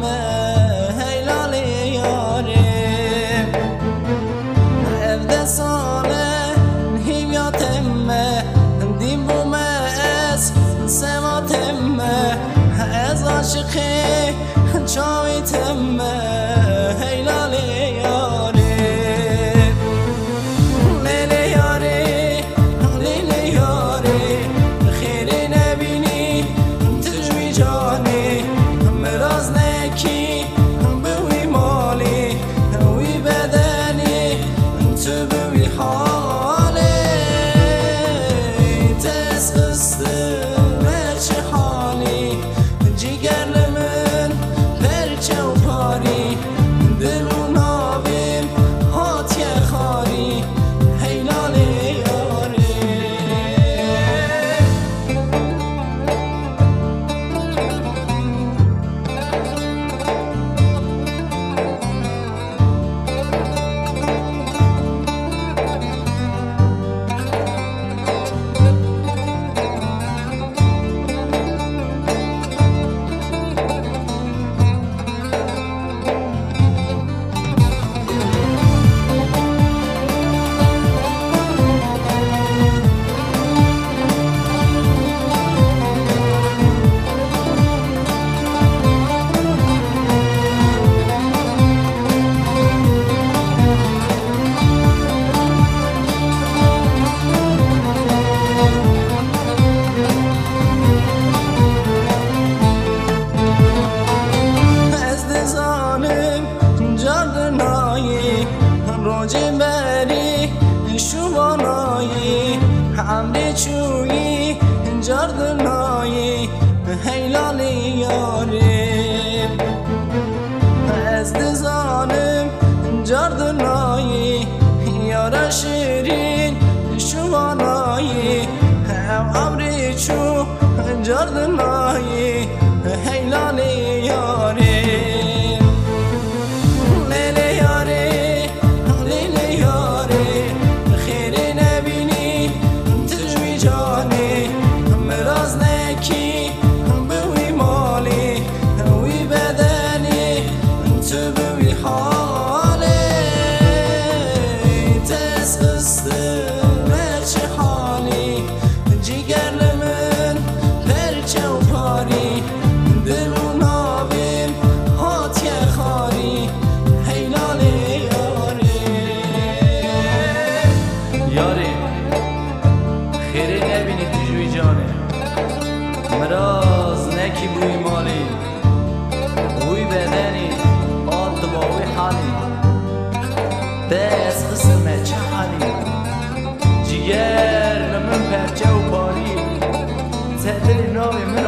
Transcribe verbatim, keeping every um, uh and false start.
me, hey lalê yarê. Ev dest sale hîvya te me, dîn bû me ez, seva te me, ez aşiqê çavê te me, hey lalê yarê. Lê lê yarê, lê lê yarê, xêrê nebînî tu ji wî canê, miraz nekî bi wî malê, wî bedenê, tu bi wî halê, dest xistim her çi halî, cîger li min perçe û parî, dil û navê min hatiye xarî, hey lalê yarê. Ez dizanim cardinayê, rocê berî şuvanayê, emrê çûyî cardinayê, hey lalê yarê. Ez dizanim cardinayê, yara şirîn şuvanayê, ew emrê çû cardinayê, hey lalê yarê. Lê lê yarê, lê lê yarê, xêrê nebînî tu ji wî canê, miraz nekî bi wî malê, wî bedenê, tu bi wî halê, dest xistim her çi halî, cîger li min perçe û parî, dil û navê min hatiye xarî, hey lalê yarê. Yarê, xêrê nebînî tu ji wî canê, miraz nekî bi wî malî, wî bedenî, a tu ba wî halî, te ez xistime çi halî, cîger li min perçe û parî, te dilê navê min